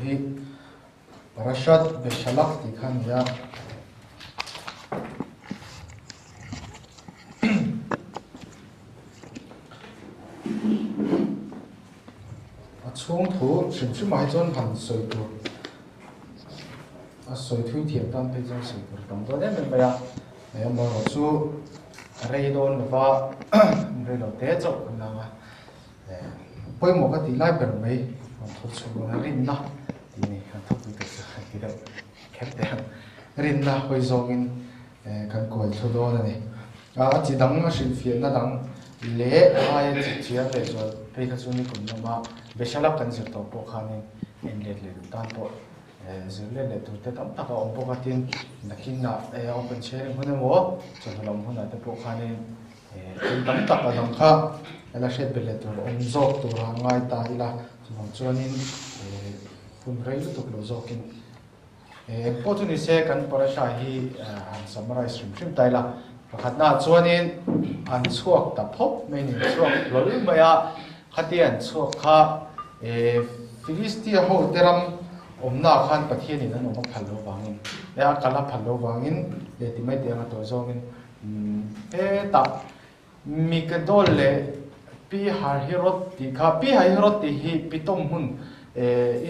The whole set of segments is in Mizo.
hi Parashat Beshalach tih kha a ni a. A chhung thu hrim hrim ah hi chuan han sawi tur a sawi thui thiam tan phei chuan sawi tur tam dawn em em mai a, amaherawh chu rei dawn lova rei lo te chauh kan la ang a, pawimawh ka tih lai ber mai rawn tho chhuak dawn a rinna tih ni han thupui tur chu han ti deuh kher teh ang rinna hawi zawngin Kan kuai thlu dawn a ni. A chi dang a hrilhfiahna dang leh a aia chi chiang leh zual phei kha chu nikum lama Beshalak kan zir tawh pawh khanin en let leh duh tan pawh zir let leh tur te tam tak a awm bawk a, tin nakinah open sharing hun emaw chawhnu lam hunah te pawh khanin thil tam tak a dang kha la hriat belh leh tur awm zawk tura ngai ta ila chuvang chuanin hun rei lutuk lo zawkin Eng pawh chu ni se kan parasha hi han summarize hrim hrim ta ila, pakhatna ah chuanin an chhuak ta phawp mai ni, chhuak hlawl mai a, khatia an chhuak kha Philistia ho te ram awmna ah khan Pathianin an awm a phal lo vangin, a kal a phal lo vangin leh ti mai teh ang a tawh zawngin hetah Mikadol leh Pi Harhirot tih kha, Pi Hahirot tih hi Pitom hmun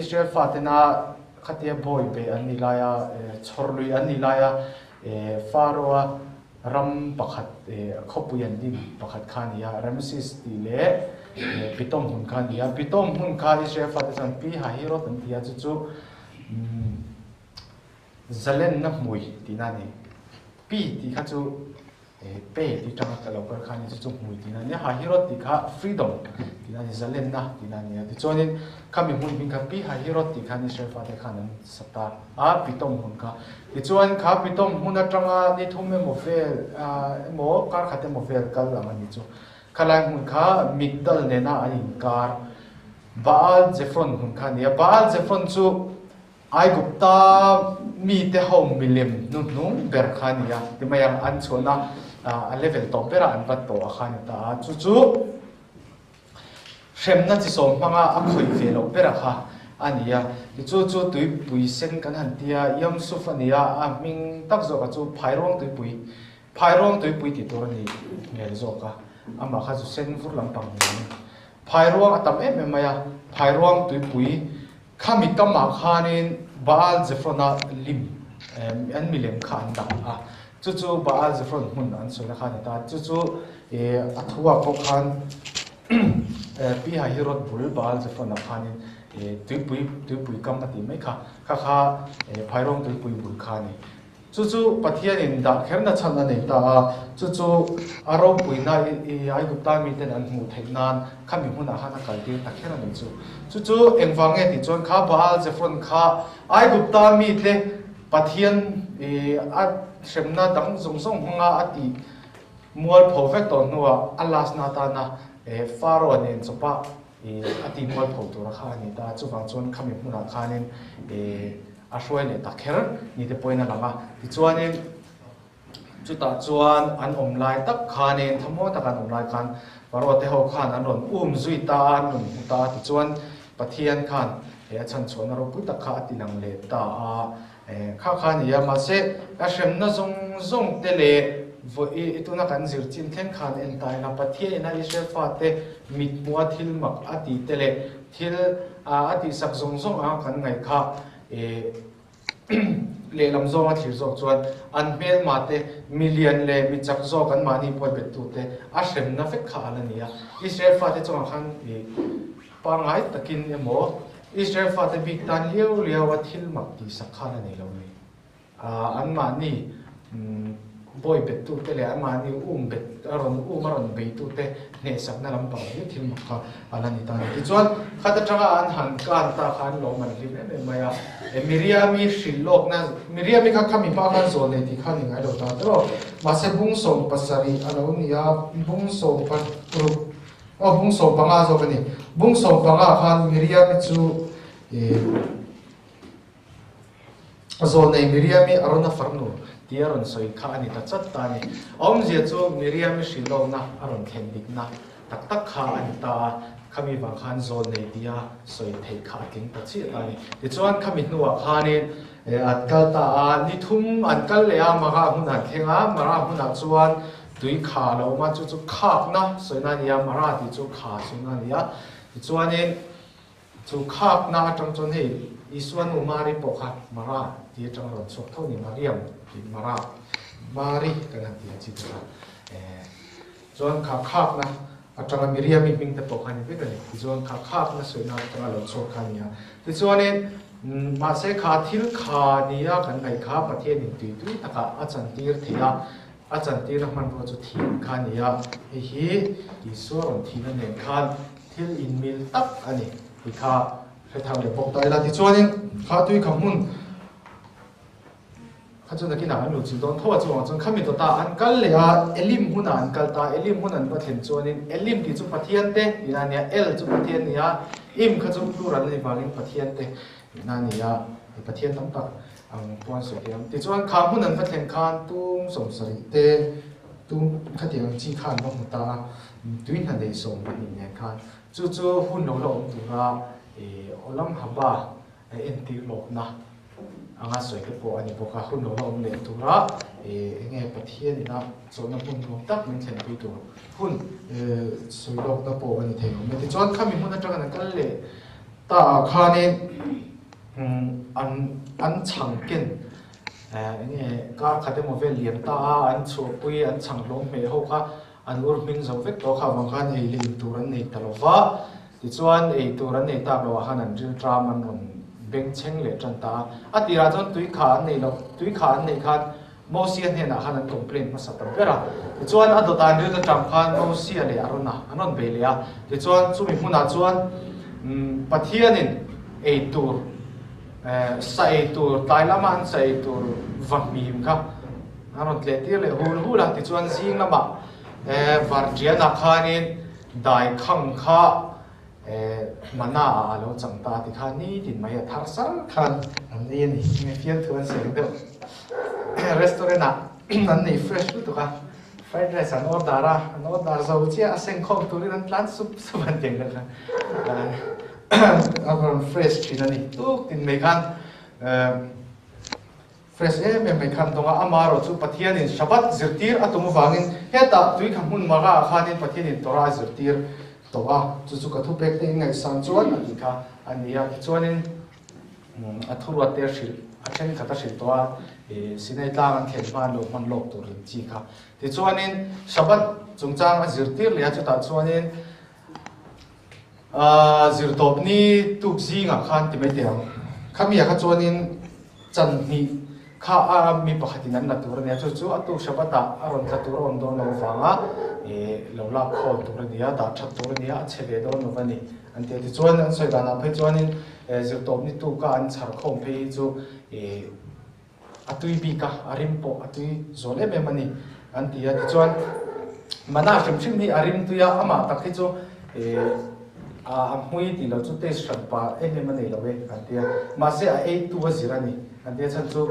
Israel fatena khatia bawi be an nih laia, chhawr lui an nih laia Pharaoh-a ram pakhat khawpui an din pakhat kha a ni a, Ramses tih leh Pitom hmun kha a ni a. Pitom hmun kha Israel fate chuan Pi Hahirot an ti a, chu chu Zalenna hmui tihna a ni. Pi tih kha chu Pe tih tanga ka lo kal kha ni chu chu hmui tihna a ni a, Hahirot tih kha freedom tihna a ni, zalenna tihna a ni a. Tichuanin khami hmun hming kha Pi Hahirot tih khan Israel fate khan an sa ta a, Pitom hmun kha. Tichuan kha Pitom hmun atanga ni thum emaw vel emaw kar khat emaw vel kal ang a ni chu. Khalai hmun kha Migdal nena an inkar Baal Zephon hmun kha a ni a. Baal Zephon chu Aigupta mite ho milem hnuhnung ber kha a ni a, ti mai ang, an chhuahna a level tawp berah an va tawh a kha a ni ta a, chu chu hremna chi sawm hmanga a khawih ve loh bera kha a ni a, tichu chu tuipui sen kan han ti a, Yamsuf a ni a, a hming tak zawkah chu Phairuang tuipui, Phairuang tuipui tih tur a ni hmel zawk a, amah kha chu sen vur lampang niin Phairuang a tam em em mai a, Phairuang tuipui Khami kamah khanin Baal Zephon-a lim an milem kha an dah a, chu chu Baal Zephon hmun an sawina kha a ni ta. Chu chu a thuah pawh khan Pi Hahirot bul Baal Zephon-ah khanin tuipui tuipui kam a tih mai kha, kha kha Phairawng tuipui bul kha a ni. Chu chu Pathianin dah kherna chhan a nei ta a, chu chu a ropuina i Aigupta miten an hmuh theih nan khami hmunah khan a kaltir ta kher a ni chu. Chu chu engvang nge tih chuan kha Baal Zephon kha Aigupta mite Pathian i a hremna dang zawng zawng hmanga a tih mualpho vek tawh hnuah a last na atana Pharaoh nen chawpa i a tih mualpho tura kha a ni ta. Chuvang chuan khami hmunah khanin i A hruai leh ta kher ni te pawhin a lang a. Tichuanin chutah chuan an awm lai tak khanin thamuang taka an awm lai khan Pharaoh te ho khan an rawn um zui ta a, an rawn hmu ta a. Tichuan Pathian khan he a chhanchhuahna ropui tak kha a ti lang leh ta a. Kha kha a ni a, mahse a hremna zawng zawng te leh vawi i tuna kan zir chin thleng khan en ta ila Pathianin a Israel fate mithmuha thil mak a tih te leh Thil a tihsak zawng zawng a kan ngaih kha lehlam zawnga thlir zawk chuan an hmelma te, milian leh mi chak zawk an mahni pawi bettute a hremna vek kha a la ni a. Israel fate chungah khan pangngai takin emaw Israel fate bik tan liau liau a thil mak tihsak kha a la nei lo a ni. Anmahni bawi bettute leh anmahni um bet a rawn um a rawn beitute hnehsakna lampang hi thil mak kha a la ni ta a ni. Tichuan, khat atanga an han kan ta kha an lawm an hlim em em mai a. Miriami hrilh lawkna, Miriami kha khami hma khan zawl nei tih kha a ni ngai lo ta tawh. Mahse, bung 70 a lo ni a, bung 16, aw bung 15 zawk a ni. Bung 15 khan Miriami chu Zawlnei Miriami Arona farnu tia rawn sawi kha a ni ta chat ta a ni. A awmzia chu Miriami hrilhlawkna a rawn thlen dikna tak tak kha a ni ta a. Khami vang khan zawl nei tia sawi theih kha a tling ta chiah ta a ni. Tichuan khami hnuah khanin an kal ta a, ni thum an kal leh a, Mara hmun an thleng a, Mara hmunah chuan tui kha a lo awm a, chu chu khakna sawina a ni a, Mara tih chu kha sawina a ni a. Tichuanin chu khakna atang chuan hei Isua nu Mari pawh kha Mara tih atang a rawn chhuak tho a ni, Mariam tih Mara, Mari kan han tih ang chi te kha. Chuan kha khakna atanga Miriami hming te pawh kha ni vek a ni. Tichuan kha khakna sawina atanga lo chhuak kha a ni a. Tichuanin mahse kha thil kha nia kan ngaih kha Pathianin tui tui takah a chantir thei a, a chantirna hmanrua chu thim kha a ni a. Hei hi Isua rawn thihna nen khan thil inmil tak a ni tih kha hre thar leh bawk ta ila. Tichuanin kha tui kha hmun Kha chu nakinah an luh chilh dawn tho a, chuvang chuan khami dawtah an kal leh a, Elim hunah an kal ta, Elim hun an va thlen chuanin Elim tih chu Pathian te tihna a nia, El chu Pathian nia, Im kha chu plural a nih vangin Pathian te tihna a nia, Pathian tam tak ang pawh an sawi thiam. Tichuan kha hmun an va thlen khan tum 70 te tum khatiang ang chi kha an va hmu ta a, tui hna nei 12 nen khan chu chu hun lo la awm tura Olam Haba entir lawkna anga sawi te pawh a ni bawk a, hun lo la awm leh tura eng nge Pathian ina chawlhna hmun nuam tak min thlenpui tur hun sawi lawkna pawh a ni thei awm e. Tichuan khami hmun atanga an kal leh ta ah khanin an an chhang ken eng nge kar khat emaw vel liam ta a an chhuahpui an chhang hlawm hmeh ho kha an ur hming zo vek tawh kha avang khan ei leh in tur an nei ta lo va. Tichuan, ei tur an nei tak loh ah khan an ril tram an rawn beng chheng leh tan ta a. A tirah chuan tui kha an nei loh, tui kha an neih khan Mosia hnenah khan an complain hmasa ta ber a. Tichuan, a dawtah an ril ta tram khan Mosia leh Arona an rawn bei leh a. Tichuan, chumi hmunah chuan Pathianin ei tur, sa ei tur, tlai lama an sa ei tur va hmim kha an rawn tleh tir leh hul hul a. Tichuan, zing lamah Varṭianah khanin Dai khang kha mana ah a lo chang ta ti kha nitin mai a thar sar khan an ei a ni. Nge fiamthu an seng deuh. Restaurant ah an nei fresh lutuk a, fried rice an order a, an order zo chiah a seng khawm turin an tlan sup sup an tih ang deuh khan a rawn fresh thin a ni. Tuk tin mai khan Fresh em em mai khan dawng a, amaherawh chu Pathianin Shabbat zirtir a tum avangin hetah tui kha hmun mara ah khanin Pathianin Torah a zirtir tawh a, chu chu ka thupek te inngaihsan chuan a tih kha a ni a. Tichuanin a thuruat te a hrilh, a thenkhat a hrilh tawh a, Sinai tlang an thlen hma an lo hman lawk tur lam chi kha. Tichuanin Shabbat chungchang a zirtir leh a, chutah chuanin Zirtawp ni tuk zingah khan ti mai teh ang. Khami ah kha chuanin chan hnih kha a mi pakhatin an la tur a nia, chu chu a tuk Shabbat ah a rawn tla tur a awm dawn lo avanga lo lak khawl tur a nia, dah that tur a nia, a chhe ve dawn lo va ni an ti a. Tichuan an sawi danah phei chuanin zirtawp ni tuk a an chhar khawm phei hi chu a tui bik a, a rim pawh a tui zual em em a ni an ti a. Tichuan mana hrim hrim hi a rim tui a, amah tak hi chu a hmui tih loh chu taste hran pa em em a nei lo e an ti a. Mahse a ei tu a zir a ni an ti a, chhan chu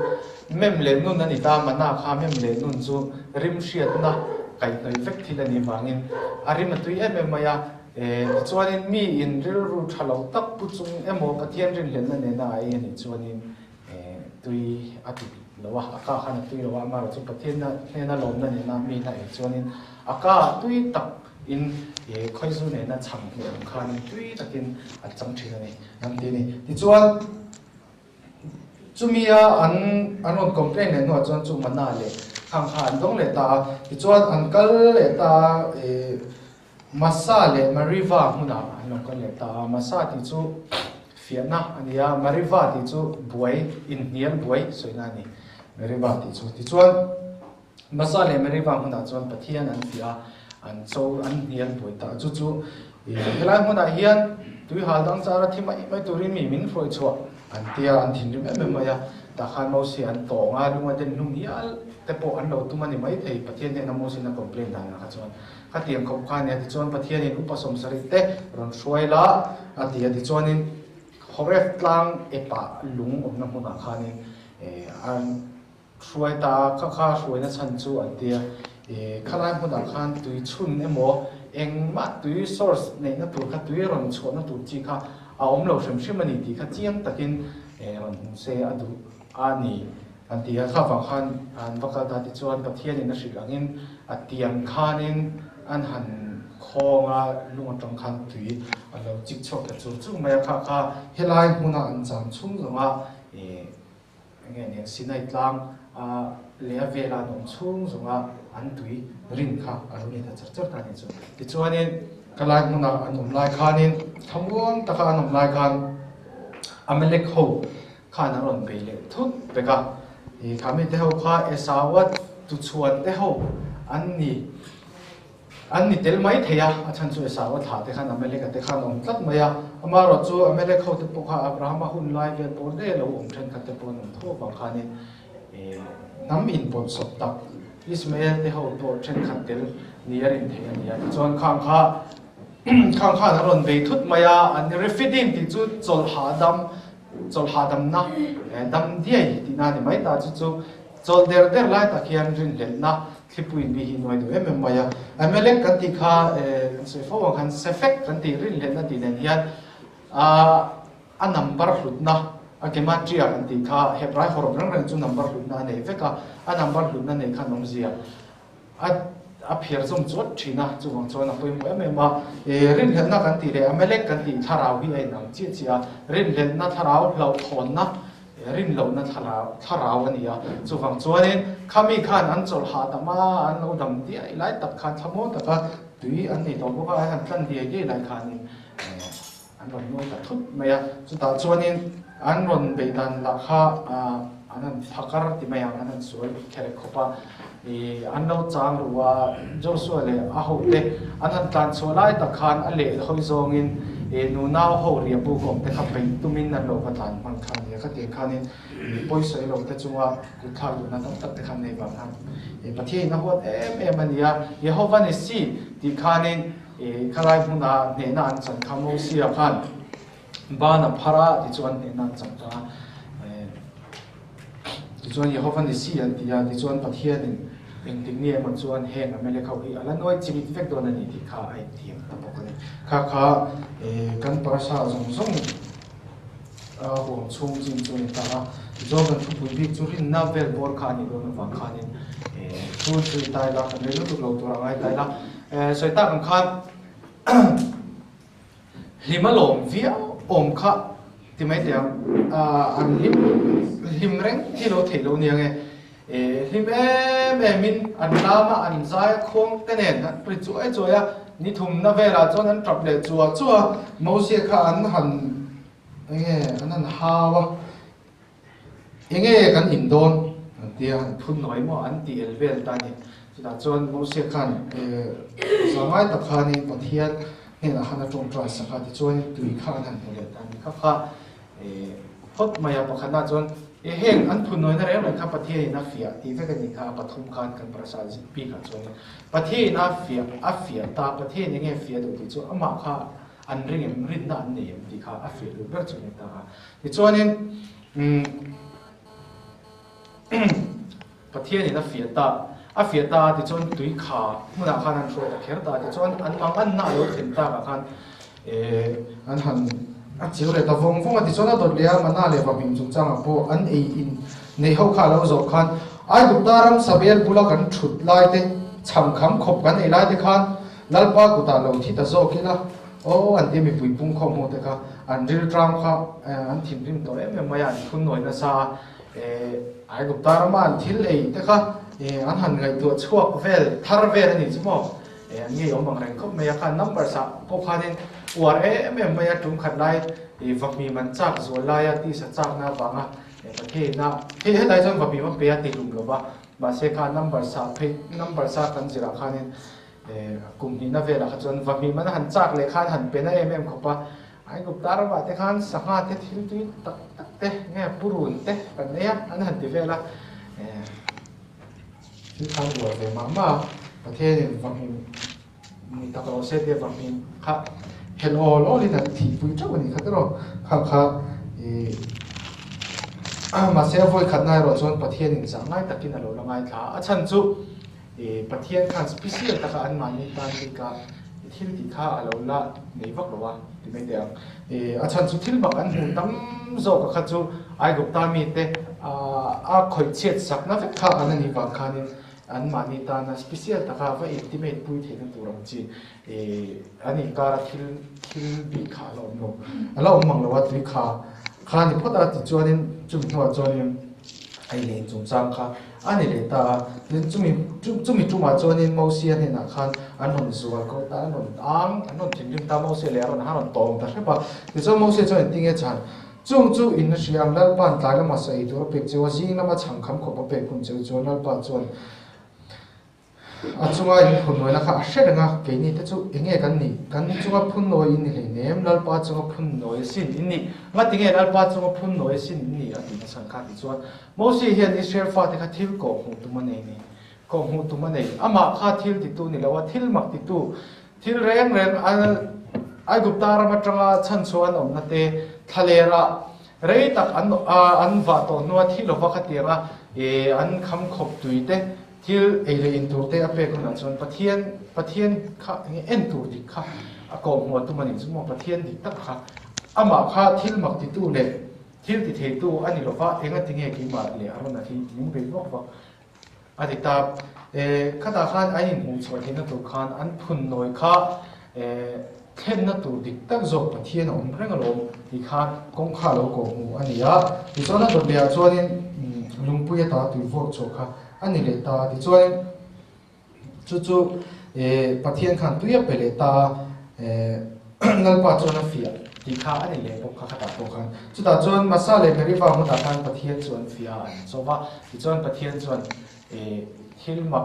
mem leh nun a ni ta, mana kha mem leh nun chu rim hriatna kaihhnawih vek thil a nih vangin a rim a tui em em mai a. Tichuanin mi in rilru tha lo tak pu chung emaw Pathian rinhlelhna nena a ei a nih chuanin Tui a ti lo a, a ka khan a tui lo a, amaherawh chu Pathian hnena lawmna nena mi na ei chuanin a ka ah tui tak in khawizu nena chhang hmeh ang khanin tui takin a chang thin a ni an ti a ni. Tichuan chumia an an rawn complain leh hnuah chuan chu mana leh khang kha an dawng leh ta a, tichuan an kal leh ta a, Massa leh Mariva hmunah an lo kal leh ta a, Massa tih chu fiahna a ni a, Mariva tih chu buai, inhnial buai sawina a ni, Meriva tih chu. Tichuan, Massa leh Meriva hmunah chuan Pathian an fiah a, an cho, an hnial buai ta. Chu chu helai hmunah hian tuihal dang chara thi mai mai turin mi min hruai chhuah an tia, an thinrim em em mai a. Tah khan Moses an tawng a, lunga den hlum hial te pawh an lo tum a ni maithei, Pathian hnena Moses-in a complain danah kha chuan. Khatiang khawp kha nia tichuan Pathianin upa 70 te rawn hruai la a ti a, tichuanin Horeb tlang epah lung awmna hmunah khanin an hruai ta a, kha kha hruaina chhan chu an ti a, khalai hmunah khan tui chhun emaw Engmah tui source neihna tur kha, tui rawn chhuahna tur chi kha a awm lo hrim hrim a ni tih kha chiang takin rawn hmu se a duh a ni an ti a. Kha vang khan an va kal ta tichuan Pathianin a hrilh angin a tiang khanin an han khawng a, lung atang khan tui a lo chik chhuak ta chur chur mai a. Kha kha helai hmuna an cham chhung zawnga Enge nen Sinai tlang a leh a vela an awm chhung zawnga an tui rin kha a lo ni ta char char ta a ni chu. Tichuanin ka lai hmuna an awm lai khanin thlamuang taka an awm lai khan Amalek ho khan an rawn bei leh thut vek a. I kha mite ho kha Esaua tuchhuan te ho an ni. An ni tel mai thei a, a chhan chu Esau a thlah te khan Amalek a te khan a awm tlat mai a. Amaherawh chu Amalek ho te pawh kha Abrahama hun lai vel pawh reh lo awm thenkhat te pawh an awm tho avang khanin hnam inpawlhsawp tak Ismael te ho pawh thenkhat tel ni a rin theih a ni a. Tichuan khang kha khang khan an rawn bei thut mai a, an Rephidim tih chu chawlhhahdam chawlhhahdamna dam diai tihna a ni mai ta chu chu Chawlh der der lai tak hian rinhlelhna thlipui mi hi nuai duh em em mai a. Amalek kan tih kha kan sawi fo ang khan Sefek kan tih rinhlelhna tih nen hian a number hlutna a gematria kan tih kha Hebrai hawrawp reng reng chu number hlutna a nei vek a, a number hlutna nei khan awmzia a a phiar zawm chuat thin a, chuvang chuan a pawimawh em em a. Rinhlelhna kan tih leh Amalek kan tih thlarau hi a inang chiah chiah a, rinhlelhna thlarau hlauhthawnna Rin lohna thlarau a ni a, chuvang chuanin khami khan an chawlh hahdam a, an lo dam diai lai tak khan thlamuang taka tui an nei tawh bawk a, an han tlan diai diai lai khanin an rawn nuai ta thut mai a, chutah chuanin an rawn beih dan lah kha an han phakar ti mai ang, an han sual kherek khawp a, an lo chang ru a, Joshua leh a hote an han tlan chhuah lai tak khan a leh hawi zawngin nunau ho riah buk awm te kha peih tumin an lo va tlan hman kha a ni a, khatiang khanin pawisawi lo te chunga kut thlak duhna tam tak te kha an nei vang khan Pathianin a huat em em a ni a, Jehova ni si tih khanin khalai hmuna hnehna an chan kha Mosia khan Ban a phar a tichuan hnehna an chang ta a. Tichuan Jehova Nissi an ti a, tichuan Pathianin engtik ni emaw chuan heng Amalek ho hi a la nuai chimit vek dawn a ni tih kha a intiam ta bawk a ni. Kha kha kan parasa zawng zawng a huam chhung chin chu a ni ta a. Tichuan kan thupui bik chu rinna vel bawr kha a nih dawn avang khanin thu zui ta ila, kan rei lutuk lo tur a ngai ta ila. Sawi tak ang khan Hlim a lawm viau awm kha ti mai teh ang, an hlim hlim reng hi lo theih lo nia nge. Hlim em em in an lam a, an zai a khuang te nen an ri chuai chuai a, ni thumna velah chuan an tap leh chuah chuah a, Mosia kha an han enge an han hau a, Enge kan in dawn? An ti a, an phun nawi maw an ti el vel ta a ni. Chutah chuan Mosia khan zangai tak khanin Pathian hnenah khan a tawngtai sak a, tichuanin tui kha an han hmu leh ta a ni. Kha kha phawt mai a, pakhatnaah chuan e heng an phun nawina reng reng kha Pathianin a fiah tih vek a nih kha, a pathum khan kan parasa bikah chuanin Pathianin a fiah a fiah ta, Pathianin enge a fiah duh tih chu amah kha an ring em, rinna an nei em tih kha a fiah duh ber chu a ni ta a. Tichuanin, Pathianin a fiah ta, a fiah ta a, tichuan tui kha hmunah khan an hruai ta kher ta a, tichuan an mang anna a lo thlen takah khan an han a chiu leh ta vawng vawng a, tichuan a dawt leh a, mana leh vahmim chungchangah pawh an ei in nei ho kha a lo zawh khan Aigupta ram Sabel bula kan thut lai te, chham kham khawp kan ei lai te khan Lalpa kutah lo thi ta zawk ila, Aw an ti mipui pung khawm ho te kha an rilṭam kha an thinrim tawh em em mai a, an phun nawi nasa a, Aigupta rama an thil ei te kha an han ngaihtuah chhuak vel thar vel a nih chu maw, an ngei awm ang reng khawp mai a, khan numbers ah pawh khanin uar em em mai a, tum khat lai vahmim an chak zual laia tisa chakna avanga Pathianina hei helai chuan vahmim a pe a ti hlum lova, mahse kha numbers ah phei numbers a kan zirah khanin Kum hnihna velah kha chuan vahmim an han chak leh khan han pe na em em khawp a, Aigupta ramah te khan sangha te thil tui tak tak te nge purun te kan nei a an han ti vel a, thil khan buai ve mah mah a, Pathianin vahmim ni tak lo se tia vahmim kha hel awl awlin an thihpui teuh a nih kha tiraw, kha kha ih mahse a vawikhatna erawh chuan Pathianin zah ngai takin a lo la ngaithla a, a chhan chu. Pathian khan special taka anmahni tan bika thil tih kha a lo la nei vak lo a ti mai teh ang. A chhan chu thil mak an hmuh tam zawk a kha chu Aigupta mite a khawih chhiat sakna vek kha an a nih vang khanin anmahni tana special taka va intimate pui theihna tur ang chi an inkara thil thil bik kha a la awm lo. A la awm mang lo a tui kha kha a ni phawt a tichuanin chumi hnuah chuanin a inleh inchungchang kha A ni leh ta a, tin chumi chumi tumah chuanin Mosia hnenah khan an rawn zual ko ta, an rawn ang, an rawn thinrim ta, Mosia leh a rawn a rawn tawng ta hrep a. Tichuan Mosia chuan engtin nge chhan? Chung chu in hria ang, Lalpa'n tlai lama sa ei tur a pek cheu a, zing lama chhang kham khawp a pek hun cheu chuan Lalpa chuan A chunga in phunnawi kha a hre reng a, keini te chu eng nge kan nih? Kan chunga phunnawi in ni hleinem, Lalpa chunga phunnawi asin in nih. Ngati nge Lalpa chunga phunnawi asin in nih? a tih nachhan kha tichuan Mosi hian Israel fate kha thil kawh hmuh tum a nei ni. Kawh hmuh tum a nei. Amah kha thil titu ni lo a, thil mak titu, thil reng reng Aigupta ram atanga chhanchhuah an awmna te thlalera rei tak an an vah tawh hnua thi lova khatianga an kham khawp tui te, Thil ei leh in tur te a pek hunah chuan Pathian, Pathian kha enge en tur dik kha a kawhhmuh a tum a nih chu maw? Pathian dik tak kha amah kha thil mak titu leh thil ti theitu a ni lova, enga tinge keimah leh a rawn a hi min bei vak vak a ti ta. E, khatah khan an inhmuh chhuah theihna tur khan an phunnawi kha e, thlenna tur dik tak zawk Pathian a awm reng alawm tih kha kawngkha a lo kawhhmuh a ni a. Tichuan a dawt lehah chuanin lungpui ata tui vuak chhuah kha a ni leh ta a. Tichuanin chu chu Pathian khan tui a pe leh ta a, Lalpa chuan a fiah tih kha a ni leh bawk kha khatah pawh khan. Chutah chuan Masa leh Meriba hmunah khan Pathian chu an fiah a, an chawm a. Tichuan Pathian chuan Thil mak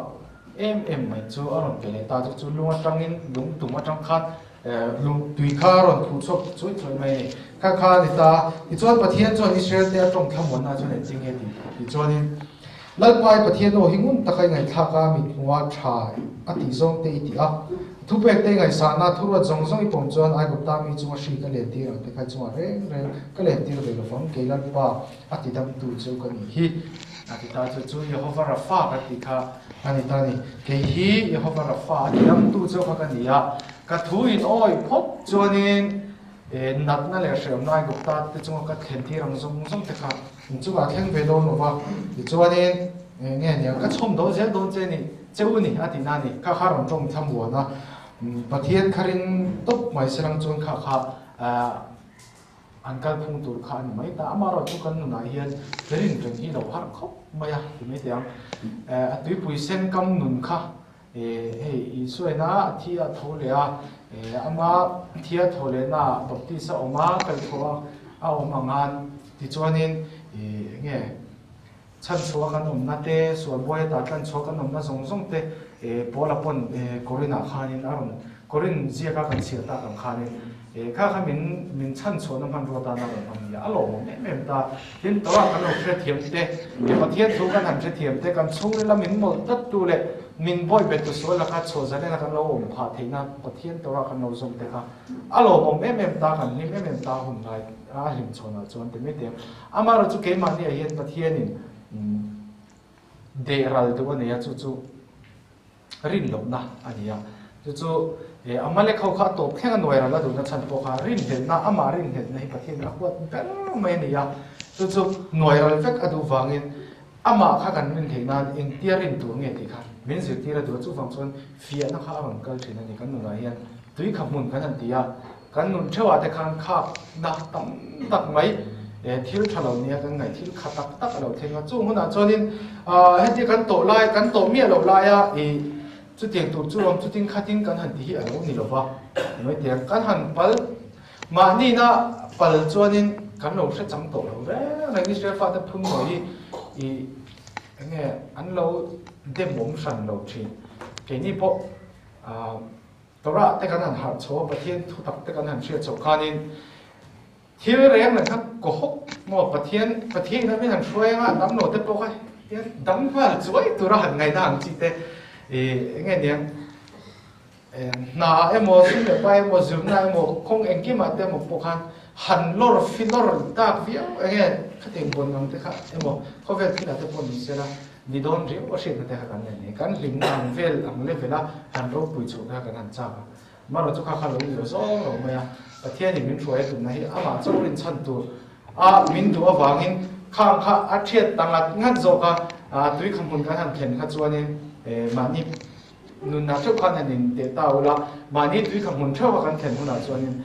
em em mai chu a rawn pe leh ta chu chu lung atangin lung tum atang khan lung tui kha a rawn phuh chhuak chuai chuai mai a ni. Kha kha a ni ta a. Tichuan Pathian chuan Israel te a tawng thlamuanna chuan engtin nge tih tichuanin Lalpai Pathian aw hi ngun taka i ngaihthlak a, mithmuha tha a tih zawng te i tih a, thupek te i ngaihsahna thuruat zawng zawng i pawm chuan Aigupta mi chunga hri ka len tir ang te kha i chungah reng reng ka len tir ve lovang kei Lalpa a tidamtu chu ka nih hi. A ti ta chu chu Jehova Rapha ka ti kha a ni ta ni. Kei hi Jehova Rapha a tidamtu chu kha ka ni a, ka thu in awi phawt chuanin natna leh hreawmna Aigupta te chunga ka thlen tir ang zawng zawng te kha in chungah a thleng ve dawn lo va, tichuanin nge niang ka chhawm dawn zel dawn che ni, che u ni a tihna a ni. Kha kha rawn tawng thlamuan a, Pathian kha ring tawp mai se lang chuan kha kha An kalphung tur kha a ni mai ta. Amaherawh chu kan nunah hian rin reng hi lo harh khawp mai a ti mai teh ang. A tuipui sen kam nun kha hei Isuaina a thi a tho leh a, ama thi a tho lehna ah baptist a awm a, kaihthawh a a awm ang an tichuanin eng nge chhanchhuah kan awmna te, sual buai ata tlanchhuah kan awmna zawng zawng te Paula pawn Korin-ah khanin a rawn, Korin ziaka kan chhiar tak ang khanin kha kha min min chhanchhuahna hmanrua tan a rawn hman nia, a lawmawm em em ta. Tin, Torah kan lo hrethiam te, Pathian thu kan han hrethiam te, kan chhungrila min mawlh tlattu leh min bawi bettu sual laka chhuah zalena kan lo awm phah theihna Pathian Torah kan lo zawm te kha a lawmawm em em ta, kan hlim em em ta hun lai a hlim chhawnah chuan ti mai teh ang. Amaherawh chu keimahniah hian Pathianin deh ral duh a nei a, chu chu rin lohna a ni a. Chu chu Amalek ho kha a tawp thleng a nuai ral a duhna chhan pawh kha rinhlelhna, amah rinhlelhna hi Pathianin a huat ber mai a ni a. Chu chu nuai ral vek a duh vangin amah kha kan rin theih nan engtia rin tur nge tih kha min zirtir a duh a. Chuvang chuan fiahna kha a rawn kal thin a ni kan nunah hian. Tui kha hmun kan han ti a, kan nun theuhah te khan khakna tam tak mai thil tha lo nia kan ngaih thil kha tak tak a lo thleng a. Chung hunah chuanin hetia kan tawh lai, kan tawh miah loh laia ih chutiang tur chu awm chutin khatin kan han ti hi a lo ni lova. Hetiang kan han pal, mahnina pal chuanin kan lo hre chang tawh lo reng reng. Israel fate phun mawi hi ih enge an lo demawm hran lo thin. Keini pawh ah. Torah te kan han harh chho a, Pathian thu tak te kan han hriat chho khanin thil reng reng kha kaw hawk maw Pathian Pathian in a min han hruai anga dam lo te pawh kha hian dam nghal chuai tura han ngaihna ang chi te ih enge niang hna emaw sum leh pai emaw zirna emaw kawng engkimah te emaw pawh khan han lawr fi lawr tak viau enge khatiang buan ang te kha emaw khawvel thilah te pawh ni sela Ni dawn riau a hriatna te kha kan nei a ni. Kan hlimna ang vel ang level a han ropui chhoh te kha kan han chak a. Marawh chu kha kha lo ni lo zawng lo mai a, Pathianin min hruai a tumna hi amah chauh rinchhan tur a min duh avangin khang kha a thiat ta ngat ngat zawk a, tui kha hmun kan han thlen kha chuanin mahni nunna theuh khan han inteh ta ula, mahni tui kha hmun theuha kan thlen hunah chuanin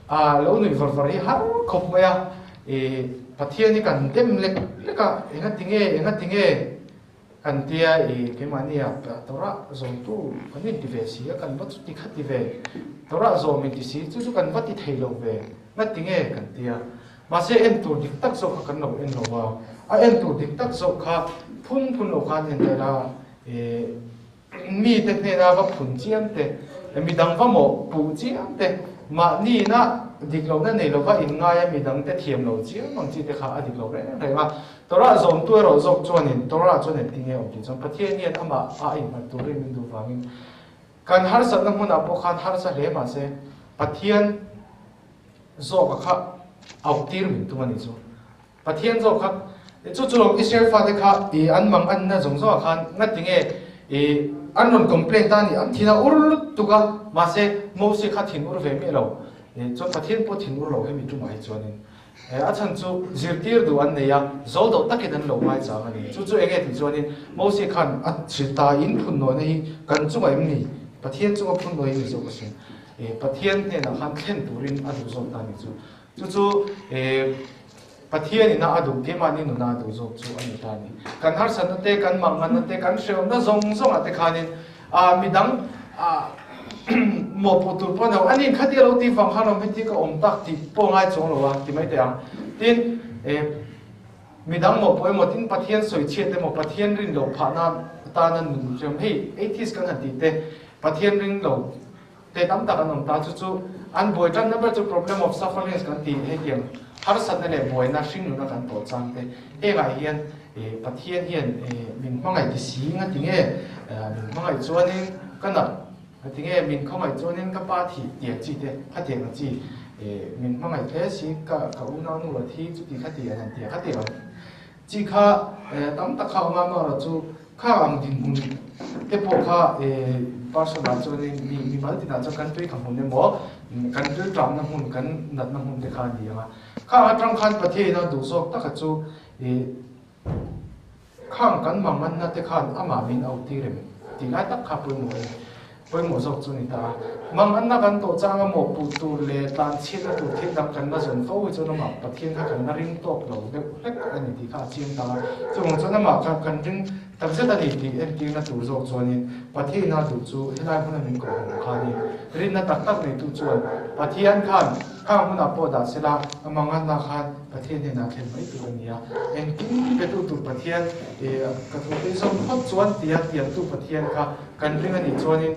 A lo nuih var var hi har khawp mai a, i Pathian hi kan dem lek lek a, enga tinge, enga tinge kan tia i keimahni ah Torah zawmtu kan inti ve si a, kan va chuti kha ti ve, Torah zawm inti si chu chu kan va ti thei lo ve, nga tinge kan tia. Mahse en tur dik tak zawk kha kan lo en lo va, a en tur dik tak zawk kha phun phun lo khan en daih la, i Mite hnena va phun chiam te, midang va mawh puh chiam te, mahniina dik lohna nei lova inngaia midangte thiam lo chiam ang chi te kha a dik lo reng reng a. Torah zawmtu erawh zawk chuanin Torah chuan engtin nge awm tih chuan Pathian hian amah a innghat turin min duh vangin kan harsatna hmunah pawh khan harsa hle mahse Pathian zawka kha auhtir min tum a nih chu. Pathian zawk kha chu chu lawm Israel fate kha i an mang anna zawng zawngah khan ngati nge i an rawn complain ta a ni, an thin a ur lutuk a, mahse Moses kha thin ur ve miah lo, chuan Pathian pawh thin ur lo hemi tumah hi chuanin a chhan chu zirtir duh an nei a, zo deuh takin an lo ngaichang a ni. Chu chu enge tih chuanin Moses khan a hrilh ta in phunnawi na hi kan chungah em ni? Pathian chunga phunnawi hi ni zawk asin. Pathian hnenah khan thlen turin a duh zawk ta a ni chu. Chu chu Pathian ina a duh, keimahni nuna a duh zawk chu a ni ta a ni. Kan harsatna te, kan manganna te, kan hrehawmna zawng zawngah te khanin midang mawhpuh tur pawh a ni lo. Ani khati a lo tih vang khan awm heti ka awm tak tih pawh a ngai chuang lo a ti mai teh ang. Tin, midang mawhpuh emaw, tin Pathian sawichhiat emaw, Pathian rin loh phahna atana nun hriam hei atheist kan han tih te, Pathian ring lo Te tam tak an awm ta, chu chu an buai tanna ber chu problem of sufferings kan tih hetiang harsatna leh buaina hringnuna kan tawh chang te hengah hian Pathian hian min hmangaih ti si nga ti nge min hmangaih chuanin ka nat nga ti nge min khawngaih chuanin ka pa thih tiang chi te khatiang ang chi min hmangaih hle si ka ka unau nu a thi chuti khati an han ti a khatiang ang Chi kha tam tak kha a awm a, amaherawh chu kha ang dinhmun te pawh kha person ah chuanin mi mimal tinah chuan kan tui kha hmun emaw kan rilṭamna hmun kan natna hmun te kha a ni ang a. Khang atang khan Pathiain a duh zawk taka chu khang kan manganna te khan amah min auh tir em tih lai tak kha pawimawh a ni. Pawimawh zawk chu a ni ta a. Manganna kan tawh chang a mawhpuh tur leh tlanchhiatna tur thil dang kan la zawn fo hi chuan amah Pathian kha kan la ring tawk lo deuh hlek a ni tih kha a chiang ta a. Chuvang chuan amah kha kan ring takzet a ni tih entirna tur zawk chuanin Pathiana duh chu helai hmuna min kawhhawm kha a ni. Rinna tak tak neitu chuan Pathian khan khang hmunah pawh dah sela a manganna khan Pathian hnenah thlen mai tur a ni a. Engkim petu tur Pathian ka thute zawm phawt chuan tia tiamtu Pathian kha Kan ring a nih chuanin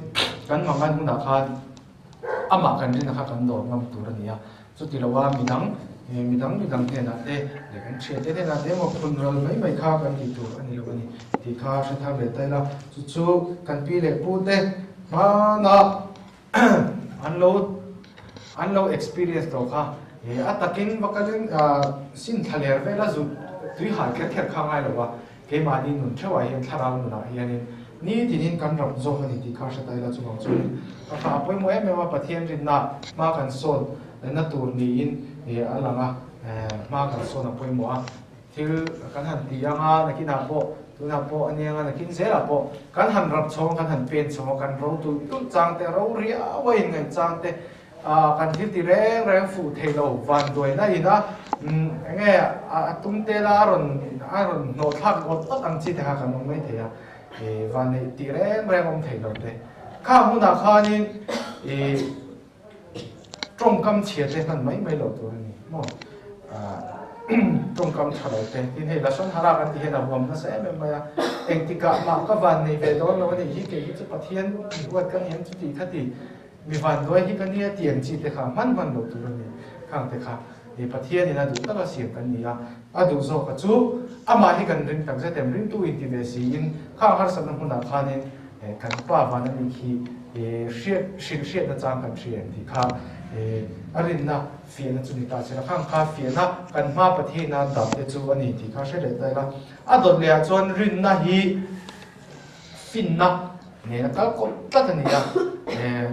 kan mangan hunah khan amah kan rinna kha kan dawr ngam tur a ni a, chuti loa midang midang midang hnenah te leh kan thiante hnenah te emaw phun ral mai mai kha kan tih tur a ni lo a ni tih kha hre thar leh ta ila, chu chu kan pi leh pu te hmana an lo an lo experience tawh kha a takin va kalin sin thla ler vela zut tui hal kher kher kha ngai lo a. Keimahni nun theuhah hian thlarau nunah hianin nitinin kan ram zawk a ni tih kha hre ta ila chuvang chuanin ka thla a pawimawh em em a, Pathian rinna hma kan sawn na tur niin a lang a, hma kan sawn a pawimawh a, thil kan han ti ang a, nakinah pawh tunah pawh a nia ang a, nakin zelah pawh kan han rap chhawng kan han pen chhawng a, kan ro tulh tulh chang te, ro riau a inngaih chang te, Kan thil ti reng reng fuh thei lo vanduaina ina enge a tum te la a rawn a rawn hnawh thlak awt awt ang chi te kha kan awm mai thei a, vanneih tih reng reng awm thei lo te. Kha hunah khanin tawngkam chhia te hman mai mai lo tur a ni maw? Tawngkam tha lo te tin hei Lashon Hara kan tih hian a huam nasa em em mai a, engtikah mah ka vanneih ve dawn lo a nih hi kei hi chu Pathian mi huat ka ni ang chu tih kha ti. Mi vanduai hi ka nia tih ang chi te kha hman hman lo tur a ni. Khang te kha i Pathianin a duh taka siam kan ni a, a duh zawka chu amah hi kan ring tak zet em, ringtu inti ve siin khang harsatna hmunah khanin kan pa van a nih khi hriat hrilh hriatna chang kan hria em tih kha a rinna fiahna chu ni ta se la, khang kha fiahna kan hma Pathianin a dah te chu a ni tih kha hre leh ta ila. A dawt lehah chuan rinna hi finna. Nena kal kawp tlat a ni a,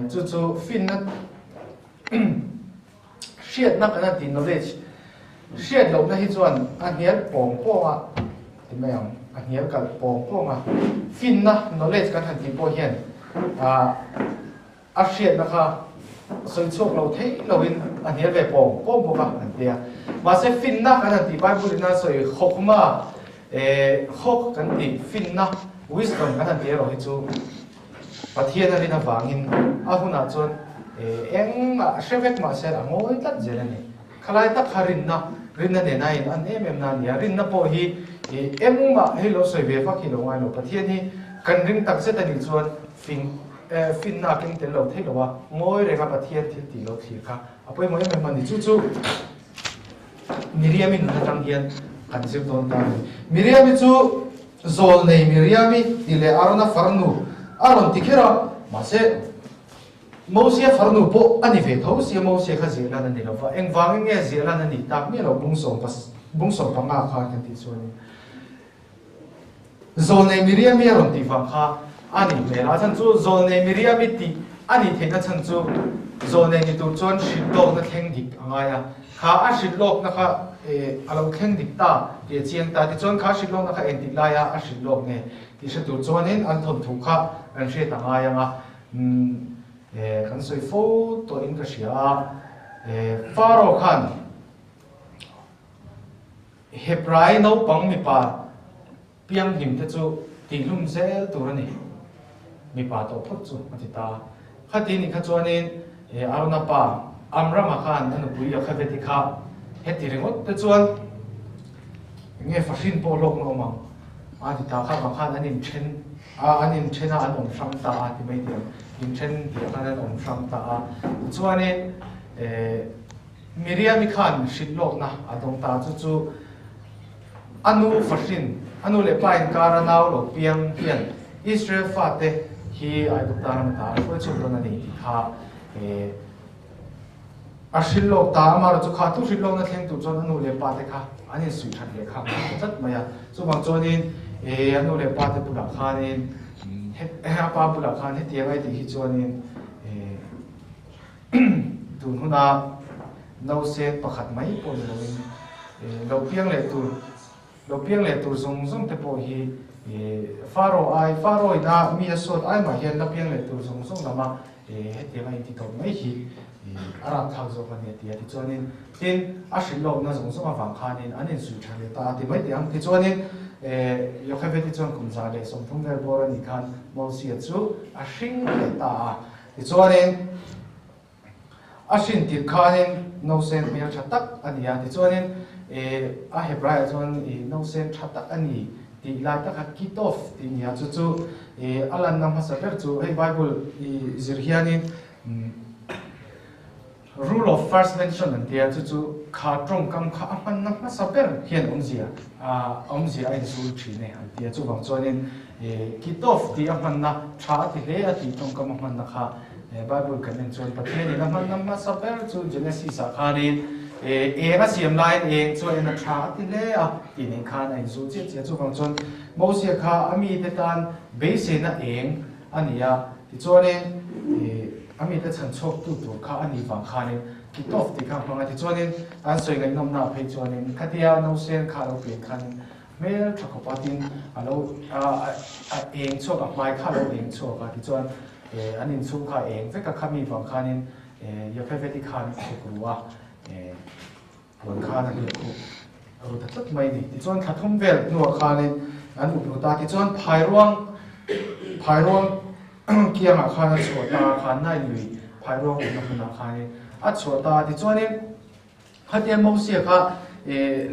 chu chu finna hriatna kan han tih knowledge hriat lohna hi chuan a hnial pawng pawng a ti mai ang, a hnial kalh pawng pawng a, finna knowledge kan han tih pawh hian a hriatna kha sawi chhuak lo thei loin a hnial ve pawng pawng bawk a an ti a. Mahse finna kan han tih Bible in a sawi hawkma hawk kan tih finna wisdom kan han tih erawh hi chu Pathian a rin avangin a hunah chuan engmah hre vek mahse a ngawi tlat zel a ni. Khalai tak kha rinna rinna nena in an em em na a ni a, rinna pawh hi engmah hei lo sawi ve vak hi lo ngai lo. Pathian hi kan ring tak zet a nih chuan fing Finna a keng tel lo thei lo a, ngawi renga Pathian thil tih lo thlir kha a pawimawh em em a ni. Chu chu Miriami nun atang hian kan zir dawn ta a ni. Miriami chu Zawlnei Miriami tih leh Arona farnu a rawn ti kher a, mahse Mosia farnu pawh a ni ve tho sia, Mosia kha ziah lan a ni lo va, engvangin nge ziah lan a nih tak miah lo bung 15 khan kan tih chuanin. Zawlnei Miriami a rawn tih vang kha a nih hmel. A chhan chu Zawlnei Miriami tih a nih theihna chhan chu Zawlnei ni tur chuan hrilhlawkna thleng dik a ngai a. Kha a hrilhlawkna kha a lo thleng dik ta tih a chiang ta. Tichuan kha hrilhlawkna kha engtik laia a hrilhlawk nge tih hre tur chuanin an thawnthu kha kan hriat a ngai ang a. Kan sawi fo tawhin ka hria a. Pharaoh khan. Hebrai naupang mipa pianghlim te chu tihlum zel tur a ni, mipa tawh phawt chu a ti ta. Khati ni kha chuanin Arona pa Amrama khan a nupui Yocheved-i kha heti ringawt te chuan enge fahrin pawh hlawkna awm ang a ti ta. Kha vang khan an inthen a, an inthen a, an awm hrang ta a ti mai tih ang, inthen tih ah khan an awm hrang ta a. Tichuanin Miriami khan hrilh lawkna a dawng ta, chu chu a nu fahrin, a nu leh pa inkara nau lo piang hian Israel fate hi Aigupta ram ata a hruai chhuak dawn a ni tih kha a hrilh lawk ta. Amaherawhchu chu kha thu hrilh lawkna thleng tur chuan a nu leh pate kha an insuih that leh kha a tlat mai a. Chuvang chuanin a nu leh pate bulah khanin, a pa bulah khan hetiang a i tih hi chuanin, Tun huna nausen pakhat mai pawh ni loin lo piang leh tur lo piang leh tur zawng zawng te pawh hi Pharaoh ai Pharaoh ina mi a sawt ai mah hian la piang leh tur zawng zawng lama hetianga inti tawp mai hi a rapthlak zawk a ni a ti a. Tichuanin tin a hrilh lohna zawng zawng avang khanin an insuih tha leh ta a ti mai teh ang. Tichuanin Yocheved-i chuan kum 130 vel bawr a nih khan Mosia chu a hring leh ta a. Tichuanin, a hrin tirh khanin nausen hmel tha tak a ni a, tichuanin a Hebraiah chuan nausen tha tak a ni tih lai taka kitov tih a ni a, chu chu a lanna hmasa ber chu hei Bible i zir hianin Rule of first mention an tia, chu chu kha tawngkam kha a hmanna hmasa ber hian awmzia awmzia a inzul thin e an tia. Chuvang chuanin Kitov tih a hmanna tha a ti hle a tih tawngkam a hmanna kha Bible kan en chuan Pathianin a hmanna hmasa ber chu Genesis ah khanin eng a siam laiin eng chu a en a tha a ti hle a tih nen khan a inzul chiah chiah. Chuvang chuan Mosia kha a mite tan beiseina eng a ni a, tichuanin a mite chhan chhuaktu tur kha a nih vang khanin Kitov tih kha a hmang a, tichuanin an sawi ngaihnawmna ah phei chuanin khatia nausen kha a lo pian khanin hmel tha khawp a tin a lo a eng chhuak a hmai kha a lo eng chhuak a, tichuan an inchhung kha a eng vek a, khami vang khanin Yocheved-i khan a thuk ru a. Puan khan a hliah khup a ru ta tlat mai a ni. Tichuan thla thum vel hnuah khanin an up ru ta. Tichuan phairuang phairuang kiangah khan a chhuah ta a, khan Nile lui phairuang awmna hmunah khanin a chhuah ta a. Tichuanin khatia Mosia kha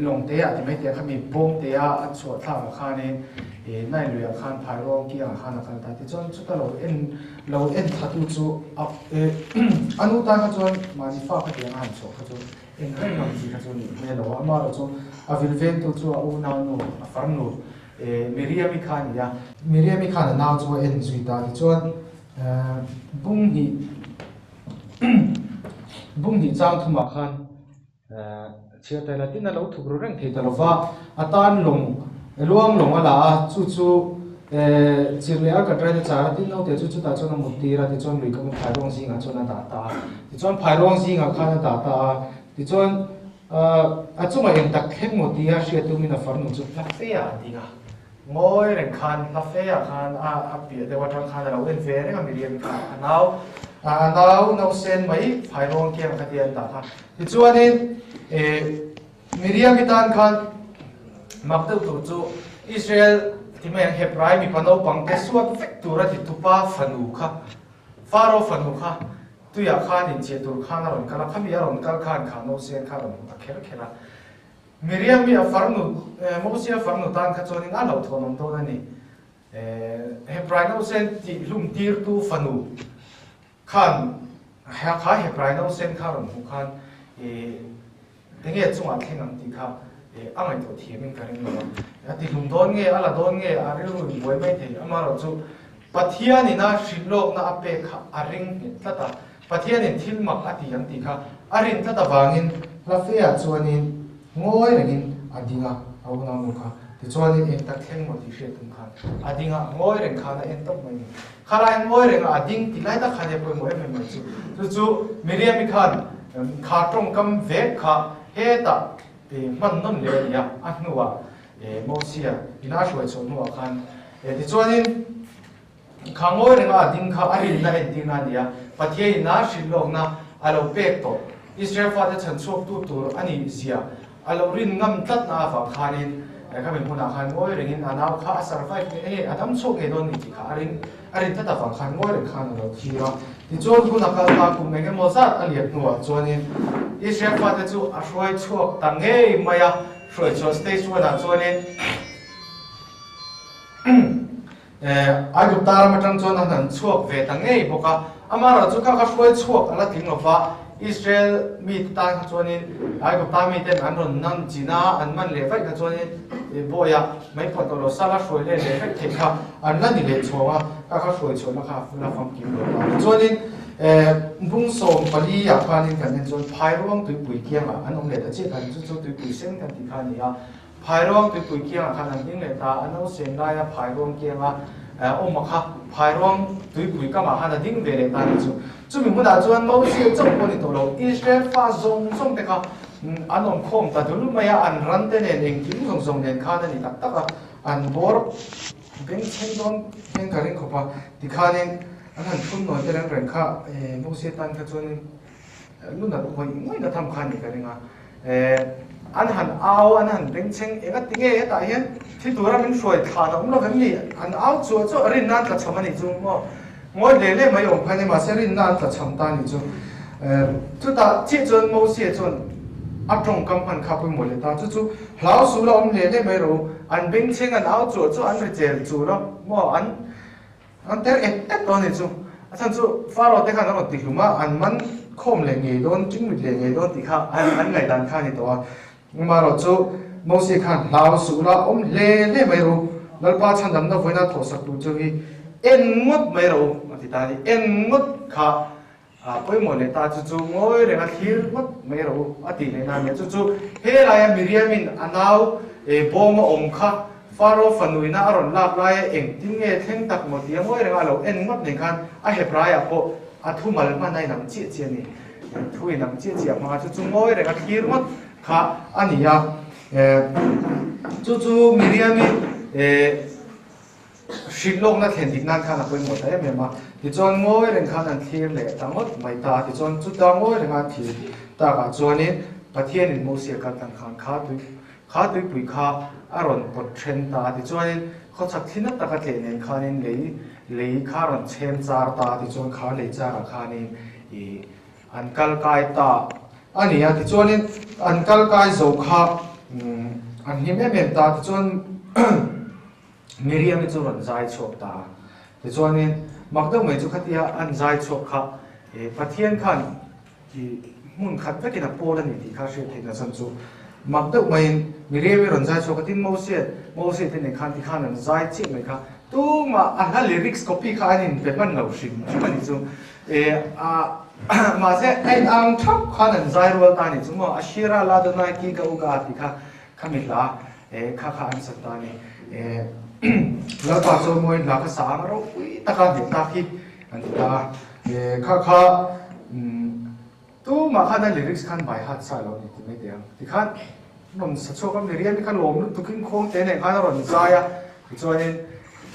lawng te ah ti mai te ah khami bawm te a a chhuah thlakah khanin Nile luiah khan phairuang kiangah khan a kal ta. Tichuan chuta lo en lo en thatu chu a a nu tan kha chuan mahni fa khatiang a han chhuah kha chu Eng reng ang chi kha chu nih hmel lo a, amaherawh chu a vil vengtu chu a unaunu, a farnu Miriami kha a ni a. Miriami khan a nau chu a en zui ta, tichuan bung hnih bung hnih chang thumah khan chhiar ta ila tin a lo thuk ru reng thei ta lo va, a tan lawng luang lawng a la a, chu chu. Chirh leh a kat raite char a, tin naute chu chutah chuan a mut tir a, tichuan lui kama phairuang zingah chuan a dah ta a. Tichuan phairuang zingah khan a dah ta a, tichuan a chungah eng tak thleng maw tia hriat tumin a farnu chu hla fe ah a ding a. Ngawi reng khan hla fe ah khan a a piah deuh atang khan a lo en ve reng a Miriam kha a nau a nau nausen mai phairuang kiang kha tia an dah kha. Tichuanin Miriam-i tan khan mak deuh tur chu Israel ti mai ang Hebrai mipa naupang te suat vek tur a ti tupa fanu kha, Faro fanu kha tuiah khan inchiah tur khan a rawn kal a, khami a rawn kal khan kha nausen kha a rawn hmu ta kher kher a. Miriam-i a farnu, Mosia farnu tan kha chuanin a hlauhthawn awm dawn a ni. Hebrai nausen tihhlum tirtu fanu Khan kha Hebrai nausen kha rawn hmuh khan enge chungah thleng ang tih kha a ngaihtuah thiamin ka ring lo a. A tihlum dawn nge, a la dawn nge, a rilru in buai mai thei. Amaherawhchu Pathianin a hrilhlawkna a pek kha a ring nghet tlat a. Pathianin thil mak a ti ang tih kha a rin tlat avangin Hlafeah chuanin ngawi rengin a ding a, a unaunu kha. Tichuanin eng tak thleng maw tih hriat tum khan a ding a, ngawi reng khan a en tawp mai a ni. Khalai ngawi reng a a ding tih lai tak khan e pawimawh em em mai chu. Chu chu Miriam-i khan kha tawngkam vek kha hetah hman nawn leh a ni a, a hnuah Mosia ina a hruai chhuah hnuah khan. Tichuanin kha ngawi reng a a ding kha a rinna entirna a ni a, Pathian ina hrilhlawkna a lo pek tawh Israel fate chhan chhuaktu tur a nih zia A lo rin ngam tlatna avang khanin khami hmunah khan ngawi rengin a nau kha a survive ngei enge a dam chhuak ngei dawn ni tih kha a ring a rin tlat avang khan ngawi reng khan a lo thlir a. Tichuan hun a kal ta kum eng emaw zat a lian hnuah chuanin Israel fate chu a hruai chhuak ta ngei mai a, hruai chhuah stage one ah chuanin Aigupta ram atang chuan an han chhuak ve ta ngei bawk a, amaherawhchu kha kha hruai chhuak a la tling lo va, Israel mite tan kha chuanin Aigupta miten an rawn nan chin a, an man leh vaih kha chuanin bawiah mai pawh tawh lo sala hruai leh leh vek theih kha an la ni leh chhuang a, kha kha hruai chhuahna kha la famkim lo ta. Tichuanin bung 14 ah khanin kan en chuan Phairuang tuipui kiangah an awm leh ta chiah kha chu chu tuipui sen kan tih kha a ni a, Phairuang tuipui kiangah khan an ding leh ta, a nausen laia phairuang kianga awm a kha phairuang tuipui kamah khan a ding ve leh ta ni chu. Chumi hmunah chuan Mosia chauh pawh ni tawh lo, Israel fa zawng zawng te kha an awm khawm ta dul mai a, an ran te nen engkim zawng zawng nen khan a ni tak tak a, an bawr bengchheng dawn hian ka ring khawp a, tikhanin an han phun nawi te reng reng kha Mosia tan kha chuanin Luna pawh hawi ngawih na tham kha a ni ka ring a, an han au, an han bengchheng eng a ti nge hetah hian thi tura min hruai thlan a awm lo vem ni? An au chuah chuah rinna an tlachham a nih chu maw? Ngawi hle hle mai awm kha ni mahse rinna an tlachham ta a nih chu. Chutah chiah chuan Mosia chuan a tawngkam hman kha pawimawh leh ta, chu chu hlau sul a awm hle hle mai ro, an bengchheng an au chuah chuah an ri chel chul a maw? An An ter et et dawn a nih chu. A chhan chu Pharaoh te khan an rawn ti hlum a, an man khawm leh ngei dawn, ṭingmit leh ngei dawn tih kha an ngaihdan kha a ni tawh a. Amaherawh chu Mosia khan hlau suh la, awm hle hle mai ru, Lalpa chhandamna vawiina thawhsak tur chu hi en ngawt mai rawh u, a ti ta a ni. En ngawt kha a pawimawh leh ta, chu chu ngawi reng a thlir ngawt mai rawh u a tih leh na nia. Chu chu helaia Miriamin a nau bawm a awm kha Faro fanuina a rawn lak laia engtin nge thleng tak maw tia ngawi reng a lo en ngawt nen khan a Hebraiah pawh a thu mal hman a inang chiah chiah a ni. Thu inang chiah chiah hmanga chu chu ngawi reng a thlir ngawt kha a ni a. Chu chu Miriami Hrilh lawkna thlen dik nan khan a pawimawh ta em em a, tichuan ngawi reng khan an thlir leh ta ngawt mai ta a, tichuan chuta ngawi renga an thlir takah chuanin Pathianin Mosia kal tan khan kha tui kha tuipui kha a rawn pawt then ta a, tichuanin khawchhak thli na taka tleh nen khanin lei lei kha a rawn chhem char ta a, tichuan kha lei charah khanin ih an kal kai ta a ni a, tichuanin an kal kai zo kha an hlim em em ta a, tichuan Miriam-i chu rawn zai chhuak ta a. Tichuanin, mak deuh mai chu khatia an zai chhuak kha Pathian khan hmun khat vekin a pawl a ni tih kha hriat theihna chhan chu mak deuh maiin Miriam-i rawn zai chhuak a, tin Moses, Moses te nen khan tikhan an zai chiah mai kha tumah a hla lyrics copy kha an inpe hman lo hrim hrim a ni chu. Mahse a in ang thap khan an zai rual ta a ni chu maw, Ashira Ladonai ki ga uga tih kha khami hla. Kha kha an sa ta a ni. Lalpa chuan mawiin hla kha sa ang ropui taka hneh tak hi an ti ta a. Kha kha tumah khan a lyrics khan by heart sa lo a ni ti mai teh ang. Tikhan rawn sa chhuak a, Miriam-i kha lawm lutukin khawng te nen khan a rawn zai a, tichuanin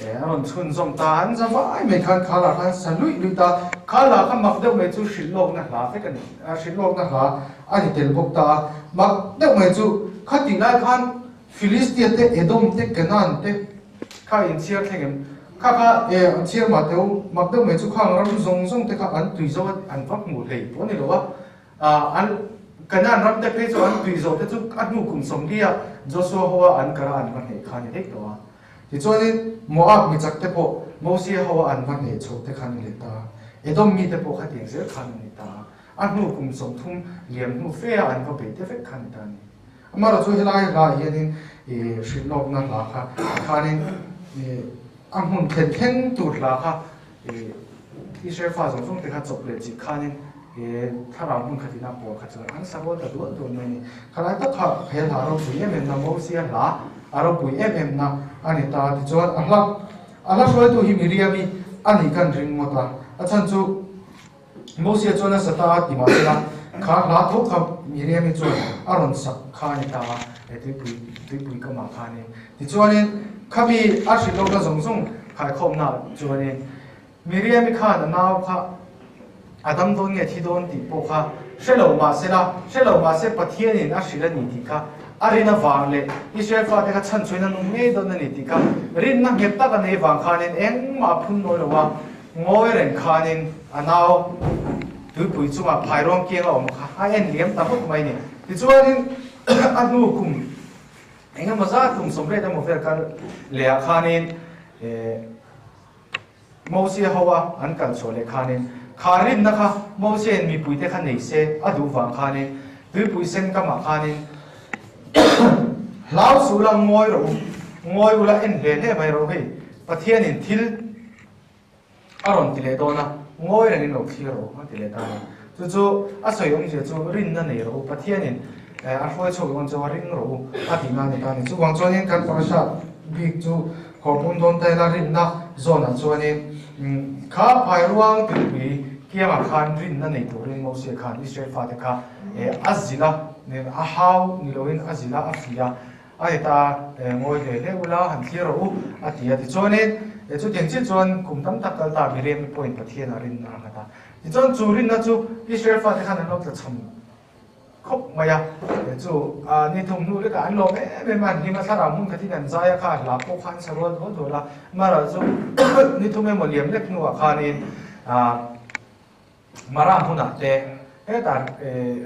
a rawn chhunzawm ta a, an za vai mai khan kha lah khan sa luih luih ta a. Kha lah kha mak deuh mai chu hrilh lawkna hla vek a ni, hrilh lawkna hla a ni tel bawk ta a. Mak deuh mai chu khatih lai khan Filistia te, Edom te, Canaan te kha inchhiar thleng em? Kha kha e an chhiar mah teh u, mak deuh mai chu khang ram zawng zawng te kha an tui zo a, an va hmuh hlei pawh a ni lo a. An Canaan ram te phei chu an tui zo te chu a hnu kum 40 ah Joshua ho a an kar a an va hneh kha a ni daih tawh a. Tichuanin Moab mi chak te pawh Mosia ho a an va hneh chho te kha a ni leh ta a. Edom mi te pawh khatiang zel khan a ni ta a. A hnu kum 30 liam hnu fe a an va bei te vek kha a ni ta a ni. Amaherawhchu helai hlaah hianin ih hrilhlawkna hla kha khanin ih a hmun thlen thleng tur hla kha ih Israel fa zawng zawng te kha chawp leh chih khanin ih thlarau hmun khatin a pawl kha chuan an sa rual ta dual dual mai a ni. Khalai tak kha he hla ropui em em na Mosia hla a ropui em em na a ni ta. Tichuan a hla a hla hruaitu hi Miriam-i a nih kan ring ngawt a, a chhan chu Mosia chuan a sa ta a ti mah se la, kha hla tho kha Miriam-i chuan a rawn sak kha a ni ta a, he tuipui tuipui kamah khanin. Tichuanin khami a hrilh lawkna zawng zawng khaikhawmnaah chuanin Miriam-i khan a nau kha a dam dawn nge thi dawn tih pawh kha hre lo mah se la, hre lo mah se Pathianin a hrilh a ni tih kha a rin avang leh Israel fate kha chhanchhuain a nung ngei dawn a ni tih kha rinna nghet tak a nei vang khanin engmah a phun nawi lo a, Ngawi reng khanin a nau tuipui chungah phairuang kiang a awm kha a en liam ta ngawt mai ni. Tichuanin a hnu kum eng emaw zat kum 80 emaw vel kal leh ah khanin Mosia ho a an kal chhuah leh khanin kha rinna kha Mosia in mipuite kha nei se a duh vang khanin tuipui sen kamah khanin hlau suh ula ngawi rawh u, ngawi ula en hle hle mai rawh u hei Pathianin thil A rawn ti leh dawn a, ngawi rengin lo thlir rawh a ti leh ta a ni. Chu chu a sawi awmzia chu rinna nei rawh u, Pathianin a hruai chhuak dawn chu a ring rawh u a tihna a ni ta a ni. Chuvang chuanin kan parasha bik chu khawrpum dawn ta ila rinna zawnah chuanin kha phairuang tuipui kiangah khan rinna nei turin Mosia khan Israel fate kha a zilh a, a hau ni loin a zilh a, a fuih a. A ni ta, ngawi hle hle ula, han thlir rawh u, a ti a. Tichuanin, chutiang chiah chuan kum tam tak kal ta Miriam-i pawhin Pathian a rinna a nghat a. Tichuan, chu rinna chu Israel fate khan an lo tlachham khawp mai a. Chu ni thum hnu lekah an lawm em em a, an hlim a, thlarau hmun khatin an zai a, kha hla pawh kha an sa rual dual dual a. Amaherawhchu, ni thum emaw liam lek hnuah khanin, Mara hmunah te, hetah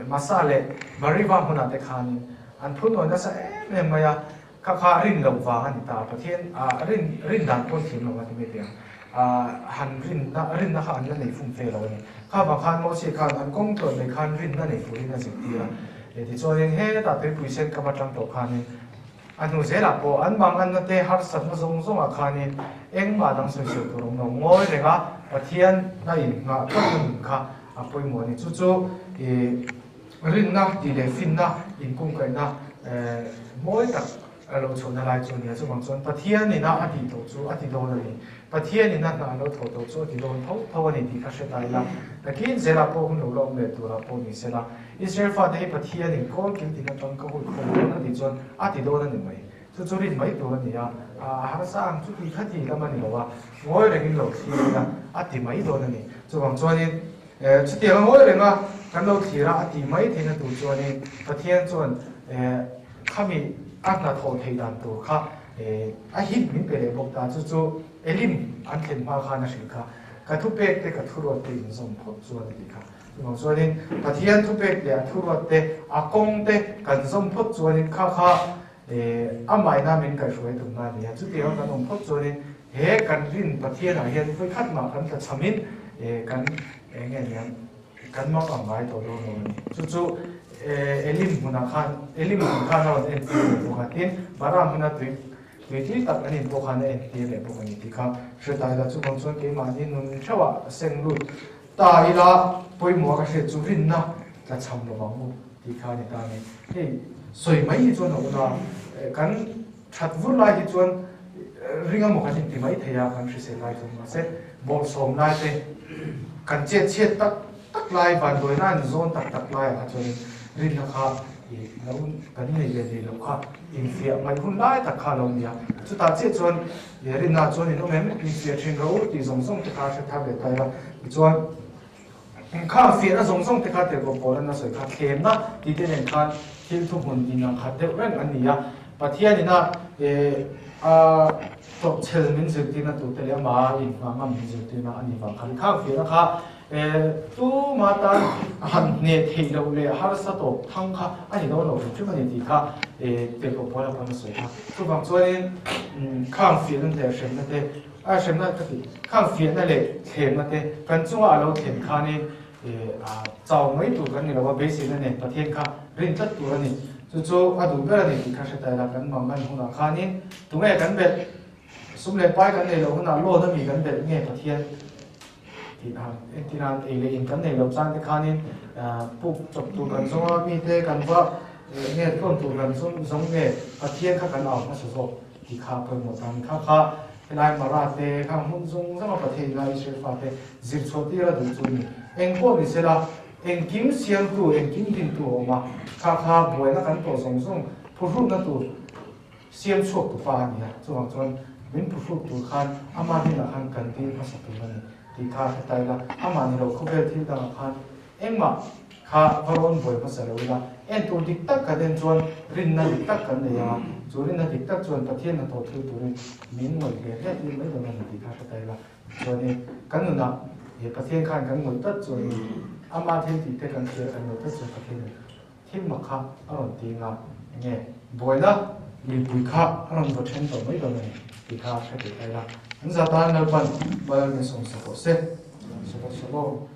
Masa leh Mariva hmunah te khanin an phun awi nasa em em mai a, kha kha rin loh vang a ni ta, Pathian rin rin dan pawn thiam lo a ti mai teh ang, han rinna rinna kha an la nei fum fe lo a ni. Kha vang khan Moses khan an kawng tluan mai khan rinna nei turin a zirtir a, tichuanin hetah tuipui sen kam atang tawh khanin A hnu zelah pawh an manganna te harsatna zawng zawngah khanin engmah dang sawisawi tur awm lo ngawi reng a, Pathian a inngah tlat na nun kha a pawimawh a ni. Chu chu i rinna tih leh finna inkungkaihna mawi tak a lo chhuahna lai chu a ni a. Chuvang chuan Pathianina a tih tawh chu a ti dawn a ni. Pathianina hna a lo thawh tawh chu a ti dawn tho tho a ni tih kha hre ta ila. Nakin zelah pawh hun lo la awm leh turah pawh ni sela. Israel fate hi Pathianin kawl kil tin atang ka hui khawm dawn a tih chuan a ti dawn a ni mai. Chu chu rin mai tur a ni a, a harsa ang chu ti kha ti lam a ni lo a, ngawi rengin lo thlir ila a ti mai dawn a ni. Chuvang chuanin chutianga ngawi renga kan lo thlir a, a ti mai theihna tur chuanin Pathian chuan khami a hnathawh theih dan tur kha a hip min pe leh bawk ta. Chu chu Elim an thlen hma khan a hrilh kha, Ka thupek te ka thuruat te inzawm phawt chuan a ti kha. Chuvang chuanin Pathian thupek leh a thuruat te, a kawng te kan zawm phawt chuanin kha kha amaina min kaihhruai tumna a ni a. Chutianga kan awm phawt chuanin he kan rin Pathianah hian vawikhat mah kan tlachhamin kan eng nge niang kan mang ang ngai tawh dawn lo a ni. Chu chu Elim hmunah khan Elim hmun khan a rawn entir leh bawk a. Tin, Bara hmuna tui tui tui tak an in pawh khan a entir leh bawk a ni tih kha hre ta ila. Chuvang chuan keimahni nun theuhah seng lut Ta ila pawimawh ka hriat chu rinna tla chham lo vang u tih kha a ni ta a ni. Hei sawi mai hi chuan a ula kan. That vur lai hi chuan ring emaw kan inti mai thei a, kan hrisel lai chuan mahse bawlhsawm lai te kan chet chhiat tak tak lai vanduaina an zawn tak tak laiah kha chuanin rinna kha ih lo kan nei leh nei lo kha infiah mai hun lai tak kha a lo ni a. Chutah chiah chuan rinna chuan in awm em infiah thin ro tih zawng zawng te kha a hre thar leh ta ila tichuan Khang fiahna zawng zawng te kha tirhkoh pawl an la sawi kha thlemna tih te nen khan thil thuhmun inang khat deuh reng an ni a. Pathian ina a tawrhchhel min zirtirna tur te leh amah inhma ngam min zirtirna a nih vang khan khang fiahna kha tuma tan han hneh theih loh leh harsa tawp thang kha a ni dawn lo hrim hrim a ni tih kha tirhkoh pawl a pawn a sawi kha. Chuvang chuanin khang fiahna leh hremna te A hremna ka tih khang fiahna leh thlemna te kan chunga a lo thlen khanin chau mai tur kan ni lo a, beiseina nen Pathian kha rin tlat tur a ni. Chu chu a duh ber a ni tih kha hre ta ila kan mang ngan hunah khanin tunge kan belh sum leh pai kan nei loh hunah loan a mi kan belh nge Pathian tih han entir a, ei leh in kan nei loh chang te khanin puk chawp tur kan zawng a, mite kan va nge tlawn tur kan zawng nge Pathian kha kan au hmasa zawk. Ti kha pawimawh tan kha kha helai Mara te khang hmun zawng zawng a Pathian ina Israel fate zir chhuah tir a duh chu ni. Eng pawh ni sela, engkim siamtu, engkim dintu a awm a, kha kha buaina kan tawh zawng zawng phuhrukna tur siam chhuak tu pa a ni a, chuvang chuan min phuhruk tur khan ama hnenah khan kan dil hmasa tur a ni tih kha hre ta ila, amah ni lo khawvel thil dangah khan Engmah kha va rawn buai hmasa lo ila, en tur dik tak kan en chuan rinna dik tak kan nei ang a, chu rinna dik tak chuan Pathian hnathawh thil turin min ngawih hle hle tir mai dawn a ni tih kha hre ta ila. Chuanin kan nunah he Pathian khan kan ngawih tlat chuanin ama thil tih te kan hria kan ngawih tlat chuan Pathianin thil mak kha a rawn ti anga enge buaina mipui kha a rawn vaw then tawh mai dawn a ni tih kha hre thei ta ila. An zah tan Lalpan Bible min sawmsak rawh se. Shabbat Shalom.